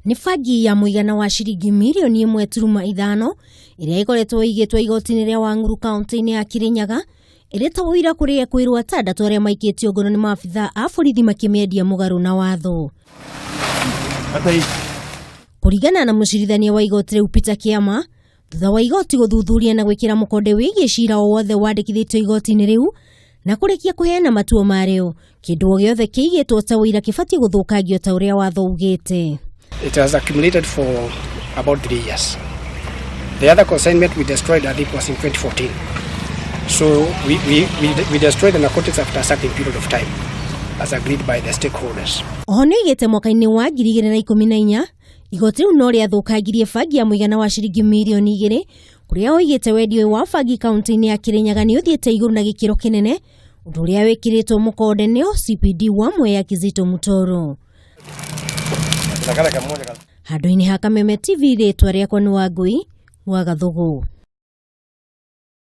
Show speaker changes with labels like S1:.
S1: Nĩ bangi ya mũigana wa ciringi mirioni 1.5 ĩrĩa ĩkoretwo ĩigĩtwo igoti-inĩ rĩa Wang'uru kaunti-inĩ ya Kirinyaga ĩrĩ ta ũira kũrĩ ekwĩrwo atandatũ arĩa maikĩtio ngono nĩ maabitha a borithi makĩmĩendia mũgarũ na watho. Kũringana na mũcirithania wa igoti rĩu Peter Kiama, thutha wa igoti gũthuthuria na gwĩkĩra mũkonde wĩgiĩ cira o wothe wandĩkithĩtio igoti-inĩ rĩu na kũrĩkia kũheana matua marĩo, kĩndũ o gĩothe kĩigĩtwo ta ũira kĩbatiĩ gũthũkangio ta ũrĩa watho ugĩte.
S2: It has accumulated for about 3 years. The other consignment we destroyed, I think, was in 2014. So we destroyed the narcotics after a certain period of time, as agreed by the stakeholders.
S1: Oho nĩ oigĩte mwaka-inĩ wa 2014 igoti rĩu no rĩathũkangirie bangi ya mũigana wa ciringi mirioni 2, kũrĩa oigĩte wendia ũyũ wa bangi kaunti-inĩ ya Kirinyaga nĩ ũthiĩte igũrũ na gĩkĩro kĩnene, ũndũ ũrĩa wĩkĩrĩtwo mũkonde nĩ OCPD wa Mwea Kizito Mutoro. Handũ-inĩ ha Kameme TV, rĩtwa rĩakwa nĩ Wangui wa Gathugu.